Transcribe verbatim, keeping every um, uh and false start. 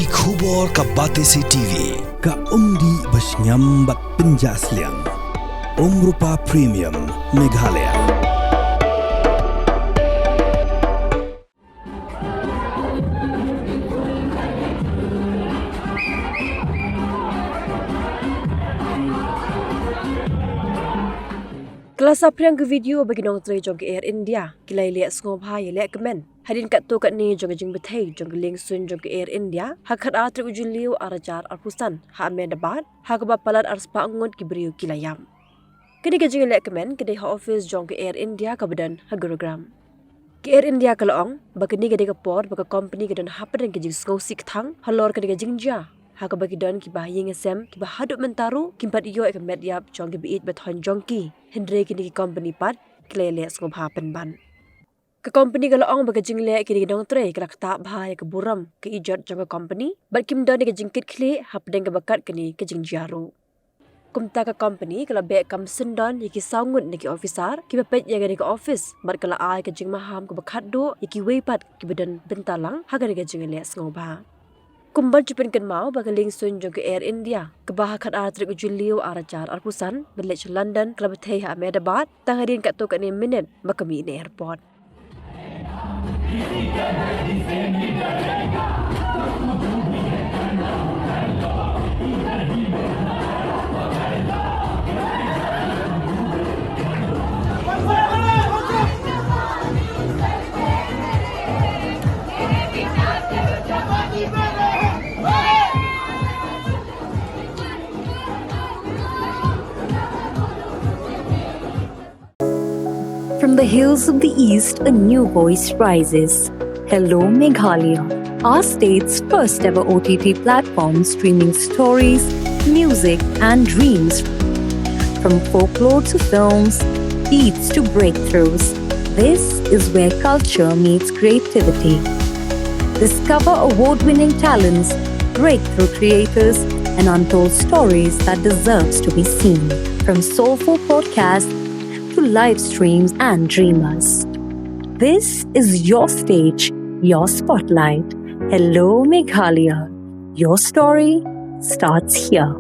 Ki khubor ka Batesi T V, ka umdih ba shngiam bad pynjah sliang. Umrupa Premium, Meghalaya. Ka la saphriang ka video ba ki nongtrei jong ka Air India ki la ïaleh sngewbha ïaleh kmen hadien katto katne jong ka jingbthei jong ka liengsuiñ jong ka Air India ha ka khatar tarik u Jylliew arhajar arphew san ha Ahmedabad, ha kaba palat arspah ngut ki briew ki la ïap. Kane ka jingïaleh kmen ka dei ha office jong ka Air India kaba don ha Gurugram. Ka Air India ka la ong ba kane ka dei ka por ba ka company ka don hapdeng ka jingsngewsih kthang halor kane ka jingjia, ha kaba ki don kiba ïing sem kiba haduh mynta ruh kim pat ïoh ïa ka met ïap jong kiba ïeit ba thoiñ jong ki, hynrei kine ki company pat ki la ïaleh sngewbha pynban. Ka company ka la ong ba ka jingleh kine ki nongtrei ka la ktah bha ïa ka burom ka ijot jong ka company bad kim don ïa ka jingkitkhlieh hapdeng kaba kat kane ka jingjia ruh. Kumta ka company ka la beh kam syndon ïa ki saw ngut na ki officer kiba peit ïa kane ka office bad ka la ai ka jingmaham kaba khatduh ïa kiwei pat kiba don bynta lang ha kane ka jingïaleh sngewbha. Kumban ju pynkynmaw ba ka liengsuiñ jong ka Air India kaba ha ka khatar tarik u Jylliew arhajar arphew san ban leit sha London ka la bthei ha Ahmedabad tang hadien katto katne minit ba ka mih na airport. From the hills of the East, a new voice rises. Hello, Meghalaya, our state's first ever O T T platform, streaming stories, music, and dreams. From folklore to films, beats to breakthroughs, this is where culture meets creativity. Discover award winning talents, breakthrough creators, and untold stories that deserves to be seen. From soulful podcasts to live streams and dreamers. This is your stage, your spotlight. Hello, Meghalaya. Your story starts here.